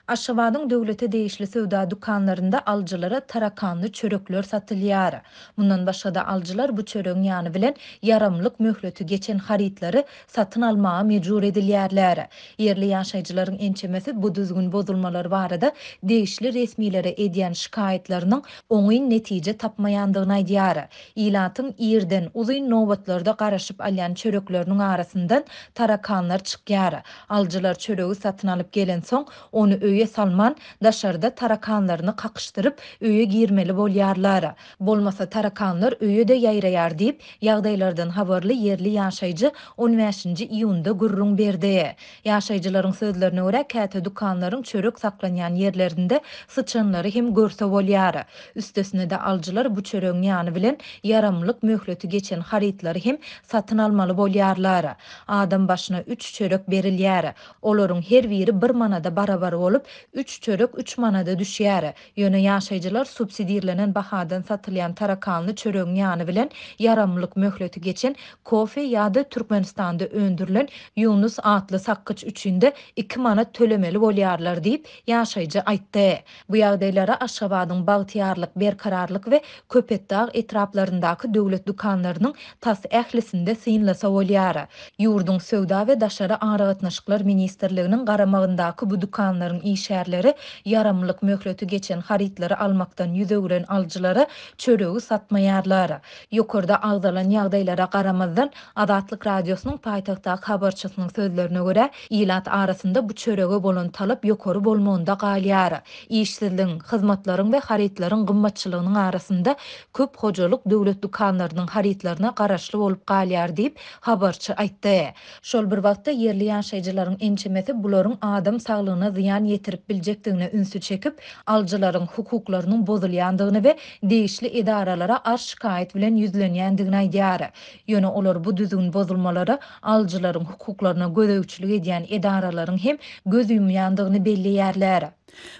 Aşgabadyň döwlete degişli söwda dükanlarynda alyjylara tarakanly çörekler satylýar. Mundan başga-da alyjylar bu çöregiň ýany bilen ýaramlyk möhleti geçen harytlary satyn almaga mejbur edilýärler. Ýerli ýaşaýjylaryň ençemesi bu düzgün bozulmalar barada degişli resmilere edýän şikaýatlarynyň oňyn netije tapmaýandygyny aýdýar. Ilatyň irden, uzyn nobatlarda garaşyp alýan çörekleriniň arasyndan tarakanlar çykýar. Alyjylar çöregi satyn alyp gelensoň, ony öýe salman, daşarda tarakanlaryny kakyşdyryp, öýe girmeli bolýarlar. Bolmasa tarakanlar öýe-de ýaýraýar diýip, ýagdaýlardan habarly ýerli ýaşaýjy on bäşinji iýunda gürrüň berdi. Ýaşaýjylaryň sözlerine görä, käte dükanlaryň çörek saklanýan ýerlerinde syçanlary hem görse bolýar. Üstesine-de alyjylar bu çöregiň ýany bilen ýaramlyk möhleti geçen harytlary hem satyn almaly bolýarlar. Adam başyna üç çörek berilýär. Olaryň her biri bir manada barabar bolup, üç çörek üç manada düşýär. Ýöne ýaşaýjylar subsidirlenen bahadan satylýan tarakanly çöregiň ýany bilen ýaramlyk möhleti geçen kofe ýa-da Türkmenistanda öndürilen Ýunus atly sakgyç üçin-de iki manat tölemeli bolýarlar diýip, ýaşaýjy aýtdy. Bu ýagdaýlara Aşgabadyň Bagtyýarlyk, Berkararlyk we Köpetdag etraplaryndaky döwlet dükanlarynyň tas ählisinde synlasa bolýar. Ýurduň Söwda we daşary aragatnaşyklar ministrliginiň garamagyndaky bu dükanlaryň işgärleri ýaramlyk möhleti geçen harytlary almakdan ýüz öwren alyjylara çöregi satmaýarlar. Ýokarda agzalan ýagdaýlara garamazdan, Azatlyk Radiosynyň paýtagtdaky habarçysynyň sözlerine görä, ilat arasynda bu çörege bolan talap ýokary bolmagynda galýar. Işsizligiň, hyzmatlaryň we harytlaryň gymmatçylygynyň arasynda köp hojalyk döwlet dükanlarynyň harytlaryna garaşly bolup galýar diýip, habarçy aýtdy. Şol bir wagtda, ýerli ýaşaýjylaryň ençemesi bularyň adam saglygyna zyýan ýetirip biljekdigine ünsi çekip, alyjylaryň hukuklarynyň bozulýandygyny we degişli edaralara arz-şikaýat bilen ýüzlenýändigini aýdýar. Ýöne olar bu düzgün bozulmalara alyjylaryň hukuklaryna gözegçilik edýän edaralaryň hem göz ýumýandygyny belleýärler.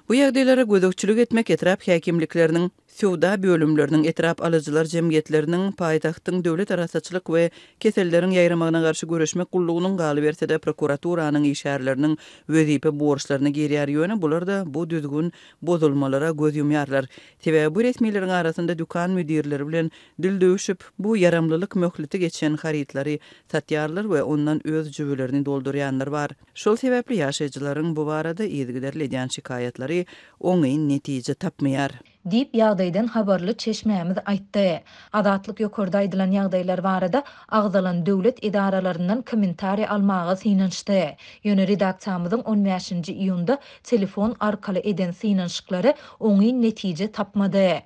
Bu ýagdaýlara gözegçilik etmek etrap häkimlikleriniň, söwda bölümleriniň, etrap alyjylar jemgyýetleriniň, paýtagtyň döwlet arassaçylyk we keselleriň ýaýramagyna garşy göreşmek gullugynyň, galyberse-de prokuraturanyň işgärleriniň wezipe borçlaryna girýär. Ýöne bular-da bu düzgün bozulmalara göz ýumýarlar. Sebäbi bu resmileriň arasynda dükan müdirleri bilen Dil döwşüp, bu ýaramlylyk möhleti geçen harytlary satýarlar we ondan öz jübülerini doldurýanlar bar. Şol sebäpli ýaşaýjylaryň bu barada yzygiderli edýän şikaýatlary oňyn netije tapmaýar. Diýip, ýagdaýdan habarly çeşmämiz aýtdy. Azatlyk ýokarda aýdylan ýagdaýlar barada agzalan döwlet edaralaryndan kommentariý almaga synanyşdy. Ýöne redaksiýamyzyň on bäşinji iýunda telefon arkaly eden synanyşyklary oňyn netije tapmady.